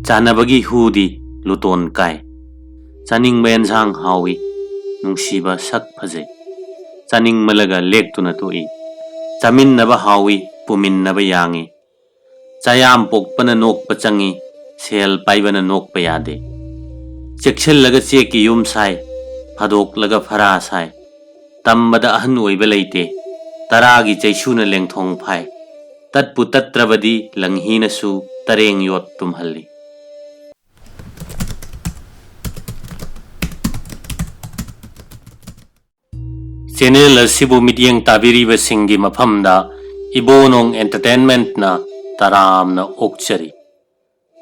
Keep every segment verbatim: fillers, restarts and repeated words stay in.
ꯆꯥꯟꯅꯕꯒꯤ hoodie ꯂꯨꯇꯣꯟ ꯀꯥꯏ꯫ ꯆꯥꯅꯤꯡꯕ ꯑꯦꯟꯁꯥꯡ ꯍꯥꯎꯏ, ꯅꯨꯡꯁꯤꯕ ꯁꯛ ꯐꯖꯩ꯫ ꯆꯥꯅꯤꯡꯃꯜꯂꯒ ꯂꯦꯛꯇꯨꯅ ꯇꯣꯛꯏ꯫ ꯆꯥꯃꯤꯟꯅꯕ ꯍꯥꯎꯏ, ꯄꯨꯃꯤꯟꯅꯕ ꯌꯥꯡꯏ꯫ ꯆꯥꯌꯥꯝ ꯄꯣꯛꯄꯅ ꯅꯣꯛꯄ ꯆꯪꯏ, ꯁꯦꯜ ꯄꯥꯏꯕꯅ ꯅꯣꯛꯄ ꯌꯥꯗꯦ꯫ ꯆꯦꯛꯁꯤꯜꯂꯒ ꯆꯦꯛꯀꯤ ꯌꯨꯝ ꯁꯥꯏ, ꯐꯥꯗꯣꯛꯂꯒ ꯐꯔꯥ ꯁꯥꯏ꯫ ꯇꯝꯕꯗ ꯑꯍꯟ ꯑꯣꯏꯕ ꯂꯩꯇꯦ, ꯇꯔꯥꯒꯤ ꯆꯩꯁꯨꯅ ꯂꯦꯡꯊꯣꯡ ꯐꯥꯏ꯫ ꯇꯠꯄꯨ ꯇꯠꯇ꯭ꯔꯕꯗꯤ ꯂꯪꯍꯤꯅꯁꯨ ꯇꯔꯦꯡ ꯌꯣꯠ ꯇꯨꯝꯍꯜꯂꯤ꯫ ꯆꯦꯅꯦꯜ ꯑꯁꯤꯕꯨ ꯃꯤꯠꯌꯦꯡ ꯇꯥꯕꯤꯔꯤꯕꯁꯤꯡꯒꯤ ꯃꯐꯝꯗ ꯏꯕꯣꯅꯣꯡ ꯑꯦꯟꯇꯔꯇꯦꯟꯃꯦꯟꯠꯅ ꯇꯔꯥꯝꯅ ꯑꯣꯛꯆꯔꯤ꯫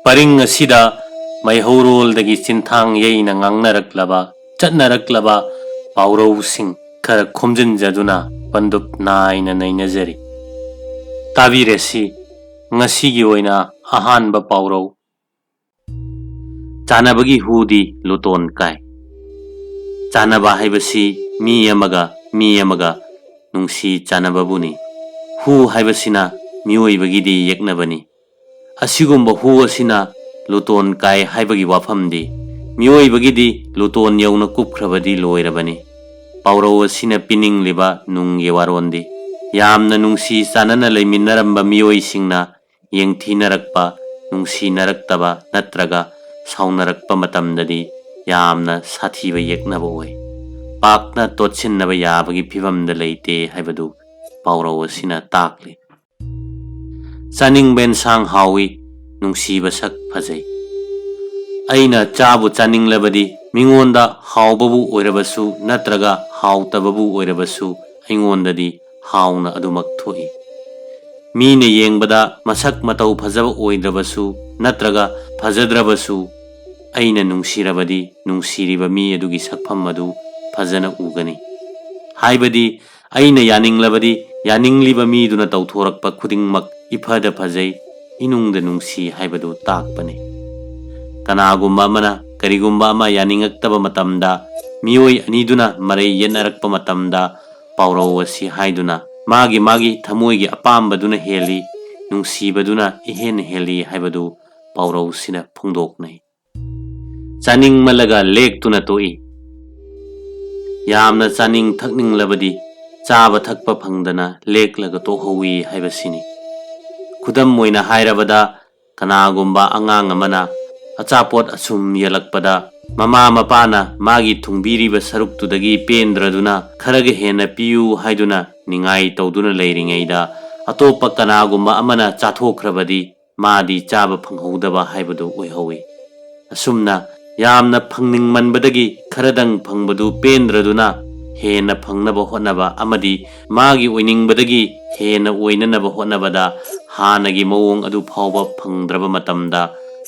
ꯄꯔꯤꯡ ꯑꯁꯤꯗ ꯃꯩꯍꯧꯔꯣꯜꯗꯒꯤ ꯆꯤꯟꯊꯥꯡ ꯌꯩꯅ ꯉꯥꯡꯅꯔꯛꯂꯕ, ꯆꯠꯅꯔꯛꯂꯕ ꯄꯥꯎꯔꯧꯁꯤꯡ ꯈꯔ ꯈꯣꯝꯖꯤꯟꯖꯗꯨꯅ ꯄꯟꯗꯨꯞ ꯅꯥꯏꯅ ꯅꯩꯅꯖꯔꯤ꯫ ꯇꯥꯕꯤꯔꯁꯤ ꯉꯁꯤꯒꯤ ꯑꯣꯏꯅ ꯑꯍꯥꯟꯕ ꯄꯥꯎꯔꯧ꯫ ꯆꯥꯟꯅꯕꯒꯤ ꯍꯨꯗꯤ ꯂꯨꯇꯣꯟ ꯀꯥꯏ꯫ ꯆꯥꯟꯅꯕ ꯍꯥꯏꯕꯁꯤ ꯃꯤ ꯑꯃꯒ ꯃꯤ ꯑꯃꯒ ꯅꯨꯡꯁꯤ ꯆꯥꯟꯅꯕꯕꯨꯅꯤ꯫ ꯍꯨ ꯍꯥꯏꯕꯁꯤꯅ ꯃꯤꯑꯣꯏꯕꯒꯤꯗꯤ ꯌꯦꯛꯅꯕꯅꯤ꯫ ꯑꯁꯤꯒꯨꯝꯕ ꯍꯨ ꯑꯁꯤꯅ ꯂꯨꯇꯣꯟ ꯀꯥꯏ ꯍꯥꯏꯕꯒꯤ ꯋꯥꯐꯝꯗꯤ ꯃꯤꯑꯣꯏꯕꯒꯤꯗꯤ ꯂꯨꯇꯣꯟ ꯌꯧꯅ ꯀꯨꯞꯈ꯭ꯔꯕꯗꯤ ꯂꯣꯏꯔꯕꯅꯤ꯫ ꯄꯥꯎꯔꯧ ꯑꯁꯤꯅ ꯄꯤꯅꯤꯡꯂꯤꯕ ꯅꯨꯡꯒꯤ ꯋꯥꯔꯣꯟꯗꯤ ꯌꯥꯝꯅ ꯅꯨꯡꯁꯤ ꯆꯥꯟꯅꯅ ꯂꯩꯃꯤꯟꯅꯔꯝꯕ ꯃꯤꯑꯣꯏꯁꯤꯡꯅ ꯌꯦꯡꯊꯤꯅꯔꯛꯄ, ꯅꯨꯡꯁꯤꯅꯔꯛꯇꯕ ꯅꯠꯇ꯭ꯔꯒ ꯁꯥꯎꯅꯔꯛꯄ ꯃꯇꯝꯗꯗꯤ ꯌꯥꯝꯅ ꯁꯥꯊꯤꯕ ꯌꯦꯛꯅꯕ ꯑꯣꯏ꯫ ꯄꯥꯛꯅ ꯇꯣꯠꯁꯤꯟꯅꯕ ꯌꯥꯕꯒꯤ ꯐꯤꯕꯝꯗ ꯂꯩꯇꯦ ꯍꯥꯏꯕꯗꯨ ꯄꯥꯎꯔꯧ ꯑꯁꯤꯅ ꯇꯥꯛꯂꯤ꯫ ꯆꯥꯅꯤꯡꯕ ꯑꯦꯟꯁꯥꯡ ꯍꯥꯎꯏ, ꯅꯨꯡꯁꯤꯕ ꯁꯛ ꯐꯖꯩ꯫ ꯑꯩꯅ ꯆꯥꯕꯨ ꯆꯥꯅꯤꯡꯂꯕꯗꯤ ꯃꯤꯉꯣꯟꯗ ꯍꯥꯎꯕꯕꯨ ꯑꯣꯏꯔꯕꯁꯨ ꯅꯠꯇ꯭ꯔꯒ ꯍꯥꯎꯇꯕꯕꯨ ꯑꯣꯏꯔꯕꯁꯨ ꯑꯩꯉꯣꯟꯗꯗꯤ ꯍꯥꯎꯅ ꯑꯗꯨꯃꯛ ꯊꯣꯛꯏ꯫ ꯃꯤꯅ ꯌꯦꯡꯕꯗ ꯃꯁꯛ ꯃꯇꯧ ꯐꯖꯕ ꯑꯣꯏꯗ꯭ꯔꯕꯁꯨ ꯅꯠꯇ꯭ꯔꯒ ꯐꯖꯗ꯭ꯔꯕꯁꯨ ꯑꯩꯅ ꯅꯨꯡꯁꯤꯔꯕꯗꯤ ꯅꯨꯡꯁꯤꯔꯤꯕ ꯃꯤ ꯑꯗꯨꯒꯤ ꯁꯛꯐꯝ ꯑꯗꯨ ꯐꯖꯅ ꯎꯒꯅꯤ꯫ ꯍꯥꯏꯕꯗꯤ ꯑꯩꯅ ꯌꯥꯅꯤꯡꯂꯕꯗꯤ ꯌꯥꯅꯤꯡꯂꯤꯕ ꯃꯤꯗꯨꯅ ꯇꯧꯊꯣꯔꯛꯄ ꯈꯨꯗꯤꯡꯃꯛ ꯏꯐꯗ ꯐꯖꯩ, ꯏꯅꯨꯡꯗ ꯅꯨꯡꯁꯤ ꯍꯥꯏꯕꯗꯨ ꯇꯥꯛꯄꯅꯤ꯫ ꯀꯅꯥꯒꯨꯝꯕ ꯑꯃꯅ ꯀꯔꯤꯒꯨꯝꯕ ꯑꯃ ꯌꯥꯅꯤꯡꯉꯛꯇꯕ ꯃꯇꯝꯗ ꯃꯤꯑꯣꯏ ꯑꯅꯤꯗꯨꯅ ꯃꯔꯩ ꯌꯦꯠꯅꯔꯛꯄ ꯃꯇꯝꯗ ꯄꯥꯎꯔꯧ ꯑꯁꯤ ꯍꯥꯏꯗꯨꯅ ꯃꯥꯒꯤ ꯃꯥꯒꯤ ꯊꯃꯣꯏꯒꯤ ꯑꯄꯥꯝꯕꯗꯨꯅ ꯍꯦꯜꯂꯤ, ꯅꯨꯡꯁꯤꯕꯗꯨꯅ ꯏꯍꯦꯟ ꯍꯦꯜꯂꯤ ꯍꯥꯏꯕꯗꯨ ꯄꯥꯎꯔꯧꯁꯤꯅ ꯐꯣꯡꯗꯣꯛꯅꯩ꯫ ꯆꯥꯅꯤꯡꯃꯜꯂꯒ ꯂꯦꯛꯇꯨꯅ ꯇꯣꯛꯏ꯫ ꯌꯥꯝꯅ ꯆꯥꯅꯤꯡ ꯊꯛꯅꯤꯡꯂꯕꯗꯤ ꯆꯥꯕ ꯊꯛꯄ ꯐꯪꯗꯅ ꯂꯦꯛꯂꯒ ꯇꯣꯛꯍꯧꯏ ꯍꯥꯏꯕꯁꯤꯅꯤ꯫ ꯈꯨꯗꯝ ꯑꯣꯏꯅ ꯍꯥꯏꯔꯕꯗ, ꯀꯅꯥꯒꯨꯝꯕ ꯑꯉꯥꯡ ꯑꯃꯅ ꯑꯆꯥꯄꯣꯠ ꯑꯁꯨꯝ ꯌꯦꯜꯂꯛꯄꯗ ꯃꯃꯥ ꯃꯄꯥꯅ ꯃꯥꯒꯤ ꯊꯨꯡꯕꯤꯔꯤꯕ ꯁꯔꯨꯛꯇꯨꯗꯒꯤ ꯄꯦꯟꯗ꯭ꯔꯗꯨꯅ ꯈꯔꯒ ꯍꯦꯟꯅ ꯄꯤꯌꯨ ꯍꯥꯏꯗꯨꯅ ꯅꯤꯡꯉꯥꯏ ꯇꯧꯗꯨꯅ ꯂꯩꯔꯤꯉꯩꯗ ꯑꯇꯣꯞꯄ ꯀꯅꯥꯒꯨꯝꯕ ꯑꯃꯅ ꯆꯥꯊꯣꯛꯈ꯭ꯔꯕꯗꯤ ꯃꯥꯗꯤ ꯆꯥꯕ ꯐꯪꯍꯧꯗꯕ ꯍꯥꯏꯕꯗꯨ ꯑꯣꯏꯍꯧꯏ꯫ ꯑꯁꯨꯝꯅ ꯌꯥꯝꯅ ꯐꯪꯅꯤꯡꯃꯟꯕꯗꯒꯤ ꯈꯔꯗꯪ ꯐꯪꯕꯗꯨ ꯄꯦꯟꯗ꯭ꯔꯗꯨꯅ ꯍꯦꯟꯅ ꯐꯪꯅꯕ ꯍꯣꯠꯅꯕ ꯑꯃꯗꯤ ꯃꯥꯒꯤ ꯑꯣꯏꯅꯤꯡꯕꯗꯒꯤ ꯍꯦꯟꯅ ꯑꯣꯏꯅꯅꯕ ꯍꯣꯠꯅꯕꯗ ꯍꯥꯟꯅꯒꯤ ꯃꯑꯣꯡ ꯑꯗꯨ ꯐꯥꯎꯕ ꯐꯪꯗ꯭ꯔꯕ ꯃꯇꯝꯗ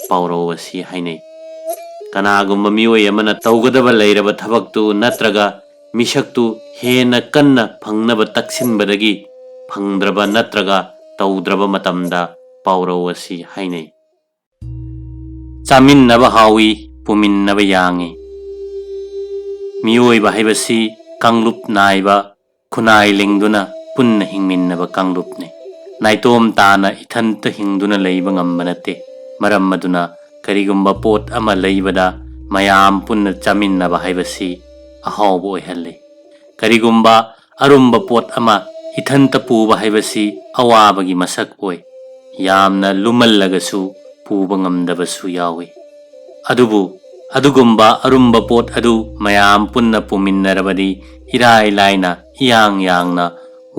ꯄꯥꯎꯔꯧ ꯑꯁꯤ ꯍꯥꯏꯅꯩ꯫ ꯀꯅꯥꯒꯨꯝꯕ ꯃꯤꯑꯣꯏ ꯑꯃꯅ ꯇꯧꯒꯗꯕ ꯂꯩꯔꯕ ꯊꯕꯛꯇꯨ ꯅꯠꯇ꯭ꯔꯒ ꯃꯤꯁꯛꯇꯨ ꯍꯦꯟꯅ ꯀꯟꯅ ꯐꯪꯅꯕ ꯇꯛꯁꯤꯟꯕꯗꯒꯤ ꯐꯪꯗ꯭ꯔꯕ ꯅꯠꯇ꯭ꯔꯒ ꯇꯧꯗ꯭ꯔꯕ ꯃꯇꯝꯗ ꯄꯥꯎꯔꯧ ꯑꯁꯤ ꯍꯥꯏꯅꯩ꯫ ꯆꯥꯃꯤꯟꯅꯕ ꯍꯥꯎꯏ, ꯄꯨꯃꯤꯟꯅꯕ ꯌꯥꯡꯏ꯫ ꯃꯤꯑꯣꯏꯕ ꯍꯥꯏꯕꯁꯤ ꯀꯥꯡꯂꯨꯞ ꯅꯥꯏꯕ, ꯈꯨꯟꯅꯥꯏ ꯂꯤꯡꯗꯨꯅ ꯄꯨꯟꯅ ꯍꯤꯡꯃꯤꯟꯅꯕ ꯀꯥꯡꯂꯨꯞꯅꯤ꯫ ꯅꯥꯏꯇꯣꯝ ꯇꯥꯅ ꯏꯊꯟꯇ ꯍꯤꯡꯗꯨꯅ ꯂꯩꯕ ꯉꯝꯕ ꯅꯠꯇꯦ꯫ ꯃꯔꯝ ꯑꯗꯨꯅ ꯀꯔꯤꯒꯨꯝꯕ ꯄꯣꯠ ꯑꯃ ꯂꯩꯕꯗ ꯃꯌꯥꯝ ꯄꯨꯟꯅ ꯆꯥꯃꯤꯟꯅꯕ ꯍꯥꯏꯕꯁꯤ ꯑꯍꯥꯎꯕ ꯑꯣꯏꯍꯜꯂꯤ꯫ ꯀꯔꯤꯒꯨꯝꯕ ꯑꯔꯨꯝꯕ ꯄꯣꯠ ꯑꯃ ꯏꯊꯟꯇ ꯄꯨꯕ ꯍꯥꯏꯕꯁꯤ ꯑꯋꯥꯕꯒꯤ ꯃꯁꯛ ꯑꯣꯏ꯫ ꯌꯥꯝꯅ ꯂꯨꯝꯃꯜꯂꯒꯁꯨ ꯄꯨꯕ ꯉꯝꯗꯕꯁꯨ ꯌꯥꯎꯏ꯫ ꯑꯗꯨꯕꯨ ꯑꯗꯨꯒꯨꯝꯕ ꯑꯔꯨꯝꯕ ꯄꯣꯠ ꯑꯗꯨ ꯃꯌꯥꯝ ꯄꯨꯟꯅ ꯄꯨꯃꯤꯟꯅꯔꯕꯗꯤ ꯏꯔꯥꯏ ꯂꯥꯏꯅ ꯏꯌꯥꯡ ꯌꯥꯡꯅ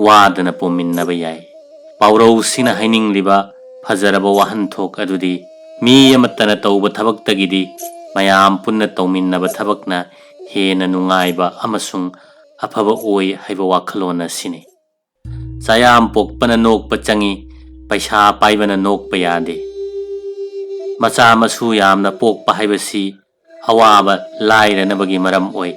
ꯋꯥꯗꯅ ꯄꯨꯃꯤꯟꯅꯕ ꯌꯥꯏ꯫ ꯄꯥꯎꯔꯧꯁꯤꯅ ꯍꯥꯏꯅꯤꯡꯂꯤꯕ ꯐꯖꯔꯕ ꯋꯥꯍꯟꯊꯣꯛ ꯑꯗꯨꯗꯤ ꯃꯤ ꯑꯃꯠꯇꯅ ꯇꯧꯕ ꯊꯕꯛꯇꯒꯤꯗꯤ ꯃꯌꯥꯝ ꯄꯨꯟꯅ ꯇꯧꯃꯤꯟꯅꯕ ꯊꯕꯛꯅ ꯍꯦꯟꯅ ꯅꯨꯡꯉꯥꯏꯕ ꯑꯃꯁꯨꯡ ꯑꯐꯕ ꯑꯣꯏ ꯍꯥꯏꯕ ꯋꯥꯈꯜꯂꯣꯟ ꯑꯁꯤꯅꯤ꯫ ꯆꯥꯌꯥꯝ ꯄꯣꯛꯄꯅ ꯅꯣꯛꯄ ꯆꯪꯏ, ꯄꯩꯁꯥ ꯄꯥꯏꯕꯅ ꯅꯣꯛꯄ ꯌꯥꯗꯦ꯫ ꯃꯆꯥ ꯃꯁꯨ ꯌꯥꯝꯅ ꯄꯣꯛꯄ ꯍꯥꯏꯕꯁꯤ ꯑꯋꯥꯕ ꯂꯥꯏꯔꯅꯕꯒꯤ ꯃꯔꯝ ꯑꯣꯏ꯫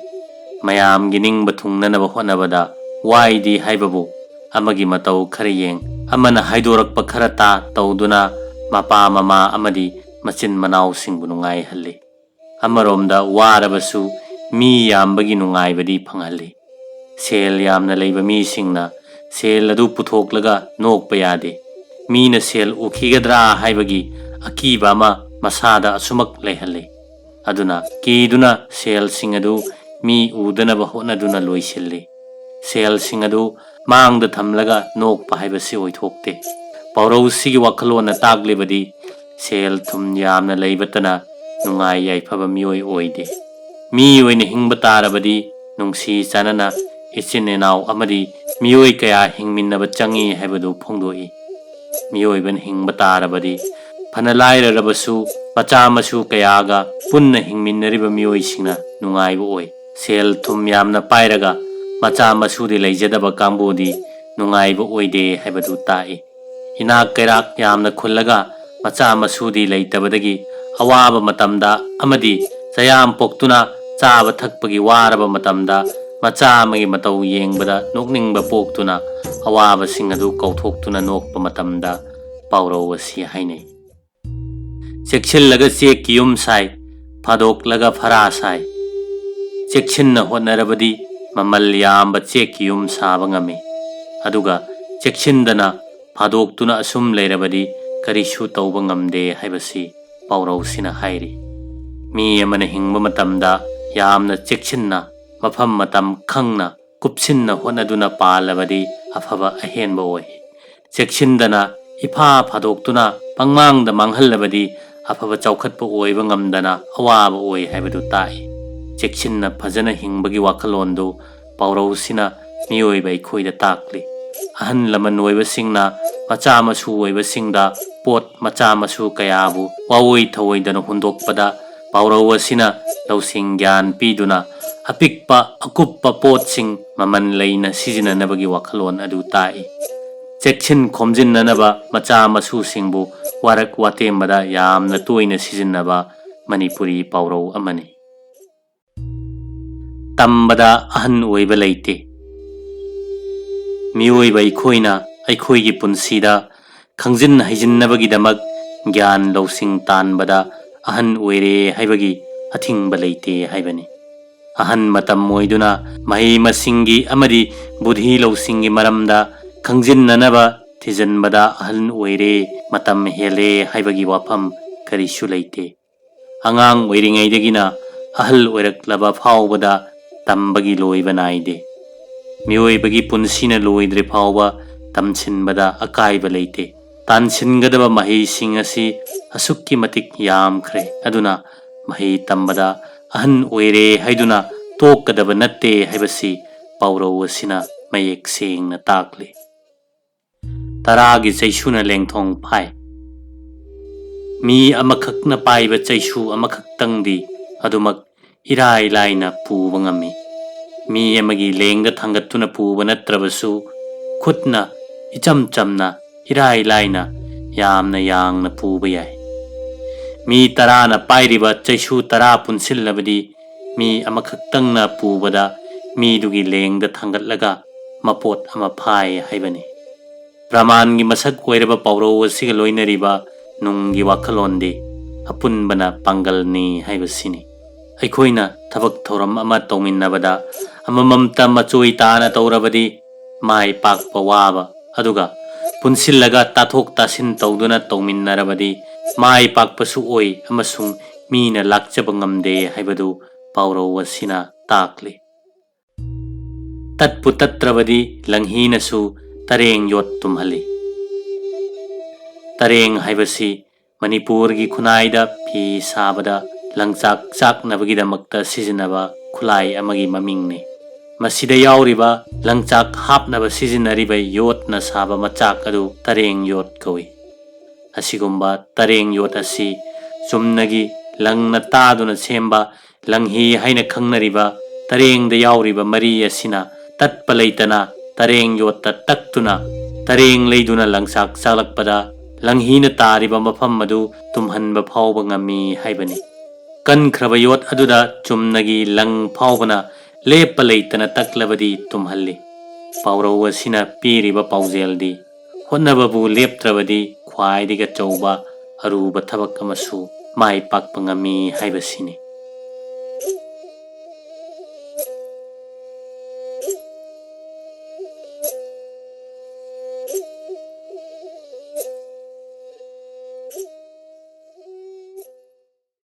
ꯃꯌꯥꯝꯒꯤ ꯅꯤꯡꯕ ꯊꯨꯡꯅꯅꯕ ꯍꯣꯠꯅꯕꯗ ꯋꯥꯏꯗꯤ ꯍꯥꯏꯕꯕꯨ ꯑꯃꯒꯤ ꯃꯇꯧ ꯈꯔ ꯌꯦꯡ, ꯑꯃꯅ ꯍꯥꯏꯗꯣꯔꯛꯄ ꯈꯔ ꯇꯥ ꯇꯧꯗꯨꯅ ꯃꯄꯥ ꯃꯃꯥ ꯑꯃꯗꯤ ꯃꯆꯤꯟ ꯃꯅꯥꯎꯁꯤꯡꯕꯨ ꯅꯨꯡꯉꯥꯏꯍꯜꯂꯤ꯫ ꯑꯃꯔꯣꯝꯗ ꯋꯥꯔꯕꯁꯨ ꯃꯤ ꯌꯥꯝꯕꯒꯤ ꯅꯨꯡꯉꯥꯏꯕꯗꯤ ꯐꯪꯍꯜꯂꯤ꯫ ꯁꯦꯜ ꯌꯥꯝꯅ ꯂꯩꯕ ꯃꯤꯁꯤꯡꯅ ꯁꯦꯜ ꯑꯗꯨ ꯄꯨꯊꯣꯛꯂꯒ ꯅꯣꯛꯄ ꯌꯥꯗꯦ꯫ ꯃꯤꯅ ꯁꯦꯜ ꯎꯈꯤꯒꯗ꯭ꯔꯥ ꯍꯥꯏꯕꯒꯤ ꯑꯀꯤꯕ ꯑꯃ ꯃꯁꯥꯗ ꯑꯁꯨꯃꯛ ꯂꯩꯍꯜꯂꯤ꯫ ꯑꯗꯨꯅ ꯀꯤꯗꯨꯅ ꯁꯦꯜꯁꯤꯡ ꯑꯗꯨ ꯃꯤ ꯎꯗꯅꯕ ꯍꯣꯠꯅꯗꯨꯅ ꯂꯣꯏꯁꯤꯜꯂꯤ꯫ ꯁꯦꯜꯁꯤꯡ ꯑꯗꯨ ꯃꯥꯡꯗ ꯊꯝꯂꯒ ꯅꯣꯛꯄ ꯍꯥꯏꯕꯁꯤ ꯑꯣꯏꯊꯣꯛꯇꯦ꯫ ꯄꯥꯎꯔꯧꯁꯤꯒꯤ ꯋꯥꯈꯜꯂꯣꯟꯅ ꯇꯥꯛꯂꯤꯕꯗꯤ ꯁꯦꯜ ꯊꯨꯝ ꯌꯥꯝꯅ ꯂꯩꯕꯇꯅ ꯅꯨꯡꯉꯥꯏ ꯌꯥꯏꯐꯕ ꯃꯤꯑꯣꯏ ꯑꯣꯏꯗꯦ꯫ ꯃꯤ ꯑꯣꯏꯅ ꯍꯤꯡꯕ ꯇꯥꯔꯕꯗꯤ ꯅꯨꯡꯁꯤ ꯆꯥꯟꯅꯅ ꯏꯆꯤꯟ ꯏꯅꯥꯎ ꯑꯃꯗꯤ ꯃꯤꯑꯣꯏ ꯀꯌꯥ ꯍꯤꯡꯃꯤꯟꯅꯕ ꯆꯪꯏ ꯍꯥꯏꯕꯗꯨ ꯐꯣꯡꯗꯣꯛꯏ꯫ ꯃꯤꯑꯣꯏꯕꯅ ꯍꯤꯡꯕ ꯇꯥꯔꯕꯗꯤ ꯐꯅ ꯂꯥꯏꯔꯔꯕꯁꯨ ꯃꯆꯥ ꯃꯁꯨ ꯀꯌꯥꯒ ꯄꯨꯟꯅ ꯍꯤꯡꯃꯤꯟꯅꯔꯤꯕ ꯃꯤꯑꯣꯏꯁꯤꯡꯅ ꯅꯨꯡꯉꯥꯏꯕ ꯑꯣꯏ꯫ ꯁꯦꯜ ꯊꯨꯝ ꯌꯥꯝꯅ ꯄꯥꯏꯔꯒ ꯃꯆꯥ ꯃꯁꯨꯗꯤ ꯂꯩꯖꯗꯕ ꯀꯥꯡꯕꯨꯗꯤ ꯅꯨꯡꯉꯥꯏꯕ ꯑꯣꯏꯗꯦ ꯍꯥꯏꯕꯗꯨ ꯇꯥꯛꯏ꯫ ꯏꯅꯥꯛ ꯀꯩꯔꯥꯛ ꯌꯥꯝꯅ ꯈꯨꯜꯂꯒ ꯃꯆꯥ ꯃꯁꯨꯗꯤ ꯂꯩꯇꯕꯗꯒꯤ ꯑꯋꯥꯕ ꯃꯇꯝꯗ ꯑꯃꯗꯤ ꯆꯌꯥꯝ ꯄꯣꯛꯇꯨꯅ ꯆꯥꯕ ꯊꯛꯄꯒꯤ ꯋꯥꯔꯕ ꯃꯇꯝꯗ ꯃꯆꯥ ꯑꯃꯒꯤ ꯃꯇꯧ ꯌꯦꯡꯕꯗ ꯅꯣꯛꯅꯤꯡꯕ ꯄꯣꯛꯇꯨꯅ ꯑꯋꯥꯕꯁꯤꯡ ꯑꯗꯨ ꯀꯥꯎꯊꯣꯛꯇꯨꯅ ꯅꯣꯛꯄ ꯃꯇꯝꯗ ꯄꯥꯎꯔꯧ ꯑꯁꯤ ꯍꯥꯏꯅꯩ꯫ ꯆꯦꯛꯁꯤꯜꯂꯒ ꯆꯦꯛꯀꯤ ꯌꯨꯝ ꯁꯥꯏ, ꯐꯥꯗꯣꯛꯂꯒ ꯐꯔꯥ ꯁꯥꯏ꯫ ꯆꯦꯛꯁꯤꯟꯅ ꯍꯣꯠꯅꯔꯕꯗꯤ ꯃꯃꯜ ꯌꯥꯝꯕ ꯆꯦꯛꯀꯤ ꯌꯨꯝ ꯁꯥꯕ ꯉꯝꯃꯤ꯫ ꯑꯗꯨꯒ ꯆꯦꯛꯁꯤꯟꯗꯅ ꯐꯥꯗꯣꯛꯇꯨꯅ ꯑꯁꯨꯝ ꯂꯩꯔꯕꯗꯤ ꯀꯔꯤꯁꯨ ꯇꯧꯕ ꯉꯝꯗꯦ ꯍꯥꯏꯕꯁꯤ ꯄꯥꯎꯔꯧꯁꯤꯅ ꯍꯥꯏꯔꯤ꯫ ꯃꯤ ꯑꯃꯅ ꯍꯤꯡꯕ ꯃꯇꯝꯗ ꯌꯥꯝꯅ ꯆꯦꯛꯁꯤꯟꯅ, ꯃꯐꯝ ꯃꯇꯝ ꯈꯪꯅ, ꯀꯨꯞꯁꯤꯟꯅ ꯍꯣꯠꯅꯗꯨꯅ ꯄꯥꯜꯂꯕꯗꯤ ꯑꯐꯕ ꯑꯍꯦꯟꯕ ꯑꯣꯏ꯫ ꯆꯦꯛꯁꯤꯟꯗꯅ ꯏꯐꯥ ꯐꯥꯗꯣꯛꯇꯨꯅ ꯄꯪꯃꯥꯡꯗ ꯃꯥꯡꯍꯜꯂꯕꯗꯤ ꯑꯐꯕ ꯆꯥꯎꯈꯠꯄ ꯑꯣꯏꯕ ꯉꯝꯗꯅ ꯑꯋꯥꯕ ꯑꯣꯏ ꯍꯥꯏꯕꯗꯨ ꯇꯥꯛꯏ꯫ ꯆꯦꯛꯁꯤꯟꯅ ꯐꯖꯅ ꯍꯤꯡꯕꯒꯤ ꯋꯥꯈꯜꯂꯣꯟꯗꯨ ꯄꯥꯎꯔꯧꯁꯤꯅ ꯃꯤꯑꯣꯏꯕ ꯑꯩꯈꯣꯏꯗ ꯇꯥꯛꯂꯤ꯫ ꯑꯍꯜ ꯂꯃꯟ ꯑꯣꯏꯕꯁꯤꯡꯅ ꯃꯆꯥ ꯃꯁꯨ ꯑꯣꯏꯕꯁꯤꯡꯗ ꯄꯣꯠ ꯃꯆꯥ ꯃꯁꯨ ꯀꯌꯥꯕꯨ ꯋꯥꯑꯣꯏ ꯊꯧꯑꯣꯏꯗꯅ ꯍꯨꯟꯗꯣꯛꯄꯗ ꯄꯥꯎꯔꯧ ꯑꯁꯤꯅ ꯂꯧꯁꯤꯡ ꯒ꯭ꯌꯥꯟ ꯄꯤꯗꯨꯅ ꯑꯄꯤꯛꯄ ꯑꯀꯨꯞꯄ ꯄꯣꯠꯁꯤꯡ ꯃꯃꯜ ꯂꯩꯅ ꯁꯤꯖꯤꯟꯅꯅꯕꯒꯤ ꯋꯥꯈꯜꯂꯣꯟ ꯑꯗꯨ ꯇꯥꯛꯏ꯫ ꯆꯦꯛꯁꯤꯟ ꯈꯣꯝꯖꯤꯟꯅꯅꯕ ꯃꯆꯥ ꯃꯁꯨꯁꯤꯡꯕꯨ ꯋꯥꯔꯛ ꯋꯥꯇꯦꯝꯕꯗ ꯌꯥꯝꯅ ꯇꯣꯏꯅ ꯁꯤꯖꯤꯟꯅꯕ ꯃꯅꯤꯄꯨꯔꯤ ꯄꯥꯎꯔꯧ ꯑꯃꯅꯤ꯫ ꯇꯝꯕꯗ ꯑꯍꯟ ꯑꯣꯏꯕ ꯂꯩꯇꯦ꯫ ꯃꯤꯑꯣꯏꯕ ꯑꯩꯈꯣꯏꯅ ꯑꯩꯈꯣꯏꯒꯤ ꯄꯨꯟꯁꯤꯗ ꯈꯪꯖꯤꯟ ꯍꯩꯖꯤꯟꯅꯕꯒꯤꯗꯃꯛ ꯒ꯭ꯌꯥꯟ ꯂꯧꯁꯤꯡ ꯇꯥꯟꯕꯗ ꯑꯍꯟ ꯑꯣꯏꯔꯦ ꯍꯥꯏꯕꯒꯤ ꯑꯊꯤꯡꯕ ꯂꯩꯇꯦ ꯍꯥꯏꯕꯅꯤ꯫ ꯑꯍꯟ ꯃꯇꯝ ꯑꯣꯏꯗꯨꯅ ꯃꯍꯩ ꯃꯁꯤꯡꯒꯤ ꯑꯃꯗꯤ ꯕꯨꯙꯤ ꯂꯧꯁꯤꯡꯒꯤ ꯃꯔꯝꯗ ꯈꯪꯖꯤꯟꯅꯅꯕ ꯊꯤꯖꯤꯟꯕꯗ ꯑꯍꯜ ꯑꯣꯏꯔꯦ, ꯃꯇꯝ ꯍꯦꯜꯂꯦ ꯍꯥꯏꯕꯒꯤ ꯋꯥꯐꯝ ꯀꯔꯤꯁꯨ ꯂꯩꯇꯦ꯫ ꯑꯉꯥꯡ ꯑꯣꯏꯔꯤꯉꯩꯗꯒꯤꯅ ꯑꯍꯜ ꯑꯣꯏꯔꯛꯂꯕ ꯐꯥꯎꯕꯗ ꯇꯝꯕꯒꯤ ꯂꯣꯏꯕ ꯅꯥꯏꯗꯦ꯫ ꯃꯤꯑꯣꯏꯕꯒꯤ ꯄꯨꯟꯁꯤꯅ ꯂꯣꯏꯗ꯭ꯔꯤ ꯐꯥꯎꯕ ꯇꯝꯁꯤꯟꯕꯗ ꯑꯀꯥꯏꯕ ꯂꯩꯇꯦ꯫ ꯇꯥꯟꯁꯤꯟꯒꯗꯕ ꯃꯍꯩꯁꯤꯡ ꯑꯁꯤ ꯑꯁꯨꯛꯀꯤ ꯃꯇꯤꯛ ꯌꯥꯝꯈ꯭ꯔꯦ꯫ ꯑꯗꯨꯅ ꯃꯍꯩ ꯇꯝꯕꯗ ꯑꯍꯟ ꯑꯣꯏꯔꯦ ꯍꯥꯏꯗꯨꯅ ꯇꯣꯛꯀꯗꯕ ꯅꯠꯇꯦ ꯍꯥꯏꯕꯁꯤ ꯄꯥꯎꯔꯧ ꯑꯁꯤꯅ ꯃꯌꯦꯛ ꯁꯦꯡꯅ ꯇꯥꯛꯂꯤ꯫ ꯇꯔꯥꯒꯤ ꯆꯩꯁꯨꯅ ꯂꯦꯡꯊꯣꯡ ꯐꯥꯏ꯫ ꯃꯤ ꯑꯃꯈꯛꯅ ꯄꯥꯏꯕ ꯆꯩꯁꯨ ꯑꯃꯈꯛꯇꯪꯗꯤ ꯑꯗꯨꯃꯛ ꯏꯔꯥꯏ ꯂꯥꯏꯅ ꯄꯨꯕ ꯉꯝꯃꯤ꯫ ꯃꯤ ꯑꯃꯒꯤ ꯂꯦꯡꯗ ꯊꯥꯡꯒꯠꯇꯨꯅ ꯄꯨꯕ ꯅꯠꯇ꯭ꯔꯕꯁꯨ, ꯈꯨꯠꯅ ꯏꯆꯝ ꯆꯝꯅ, ꯏꯔꯥꯏ ꯂꯥꯏꯅ, ꯌꯥꯝꯅ ꯌꯥꯡꯅ ꯄꯨꯕ ꯌꯥꯏ꯫ ꯃꯤ ꯇꯔꯥꯅ ꯄꯥꯏꯔꯤꯕ ꯆꯩꯁꯨ ꯇꯔꯥ ꯄꯨꯟꯁꯤꯜꯂꯕꯗꯤ, ꯃꯤ ꯑꯃꯈꯛꯇꯪꯅ ꯄꯨꯕꯗ ꯃꯤꯗꯨꯒꯤ ꯂꯦꯡꯗ ꯊꯥꯡꯒꯠꯂꯒ ꯃꯄꯣꯠ ꯑꯃ ꯐꯥꯏ ꯍꯥꯏꯕꯅꯤ꯫ ꯄ꯭ꯔꯃꯥꯟꯒꯤ ꯃꯁꯛ ꯑꯣꯏꯔꯕ ꯄꯥꯎꯔꯧ ꯑꯁꯤꯒ ꯂꯣꯏꯅꯔꯤꯕ ꯅꯨꯡꯒꯤ ꯋꯥꯈꯜꯂꯣꯟꯗꯤ ꯑꯄꯨꯟꯕꯅ ꯄꯥꯡꯒꯜꯅꯤ ꯍꯥꯏꯕꯁꯤꯅꯤ꯫ ꯑꯩꯈꯣꯏꯅ ꯊꯕꯛ ꯊꯧꯔꯝ ꯑꯃ ꯇꯧꯃꯤꯟꯅꯕꯗ ꯑꯃꯃꯝꯇ ꯃꯆꯣꯏ ꯇꯥꯅ ꯇꯧꯔꯕꯗꯤ ꯃꯥꯏ ꯄꯥꯛꯄ ꯋꯥꯕ, ꯑꯗꯨꯒ ꯄꯨꯟꯁꯤꯜꯂꯒ ꯇꯥꯊꯣꯛ ꯇꯥꯁꯤꯟ ꯇꯧꯗꯨꯅ ꯇꯧꯃꯤꯟꯅꯔꯕꯗꯤ ꯃꯥꯏ ꯄꯥꯛꯄꯁꯨ ꯑꯣꯏ ꯑꯃꯁꯨꯡ ꯃꯤꯅ ꯂꯥꯛꯆꯕ ꯉꯝꯗꯦ ꯍꯥꯏꯕꯗꯨ ꯄꯥꯎꯔꯧ ꯑꯁꯤꯅ ꯇꯥꯛꯂꯤ꯫ ꯇꯠꯄꯨ ꯇꯠꯇ꯭ꯔꯕꯗꯤ ꯂꯪꯍꯤꯅꯁꯨ ꯇꯔꯦꯡ ꯌꯣꯠ ꯇꯨꯝꯍꯜꯂꯤ꯫ ꯇꯔꯦꯡ ꯍꯥꯏꯕꯁꯤ ꯃꯅꯤꯄꯨꯔꯒꯤ ꯈꯨꯟꯅꯥꯏꯗ ꯐꯤ ꯁꯥꯕꯗ ꯂꯪꯆꯥꯛ ꯆꯥꯛꯅꯕꯒꯤꯗꯃꯛꯇ ꯁꯤꯖꯤꯟꯅꯕ ꯈꯨꯠꯂꯥꯏ ꯑꯃꯒꯤ ꯃꯃꯤꯡꯅꯤ꯫ ꯃꯁꯤꯗ ꯌꯥꯎꯔꯤꯕ ꯂꯪꯆꯥꯛ ꯍꯥꯞꯅꯕ ꯁꯤꯖꯤꯟꯅꯔꯤꯕ ꯌꯣꯠꯅ ꯁꯥꯕ ꯃꯆꯥꯛ ꯑꯗꯨ ꯇꯔꯦꯡ ꯌꯣꯠ ꯀꯧꯏ꯫ ꯑꯁꯤꯒꯨꯝꯕ ꯇꯔꯦꯡ ꯌꯣꯠ ꯑꯁꯤ ꯆꯨꯝꯅꯒꯤ ꯂꯪꯅ ꯇꯥꯗꯨꯅ ꯁꯦꯝꯕ ꯂꯪꯍꯤ ꯍꯥꯏꯅ ꯈꯪꯅꯔꯤꯕ ꯇꯔꯦꯡꯗ ꯌꯥꯎꯔꯤꯕ ꯃꯔꯤ ꯑꯁꯤꯅ ꯇꯠꯄ ꯂꯩꯇꯅ ꯇꯔꯦꯡ ꯌꯣꯠꯇ ꯇꯛꯇꯨꯅ, ꯇꯔꯦꯡ ꯂꯩꯗꯨꯅ ꯂꯪꯆꯥꯛ ꯆꯥꯛꯂꯛꯄꯗ ꯂꯪꯍꯤꯅ ꯇꯥꯔꯤꯕ ꯃꯐꯝ ꯑꯗꯨ ꯇꯨꯝꯍꯟꯕ ꯐꯥꯎꯕ ꯉꯝꯃꯤ ꯍꯥꯏꯕꯅꯤ꯫ ꯀꯟꯈ꯭ꯔꯕ ꯌꯣꯠ ꯑꯗꯨꯗ ꯆꯨꯝꯅꯒꯤ ꯂꯪ ꯐꯥꯎꯕꯅ ꯂꯦꯞꯄ ꯂꯩꯇꯅ ꯇꯛꯂꯕꯗꯤ ꯇꯨꯝꯍꯜꯂꯤ꯫ ꯄꯥꯎꯔꯧ ꯑꯁꯤꯅ ꯄꯤꯔꯤꯕ ꯄꯥꯎꯖꯦꯜꯗꯤ, ꯍꯣꯠꯅꯕꯕꯨ ꯂꯦꯞꯇ꯭ꯔꯕꯗꯤ ꯈ꯭ꯋꯥꯏꯗꯒꯤ ꯑꯆꯧꯕ ꯑꯔꯨꯕ ꯊꯕꯛ ꯑꯃꯁꯨ ꯃꯥꯏ ꯄꯥꯛꯄ ꯉꯝꯃꯤ ꯍꯥꯏꯕꯁꯤꯅꯤ꯫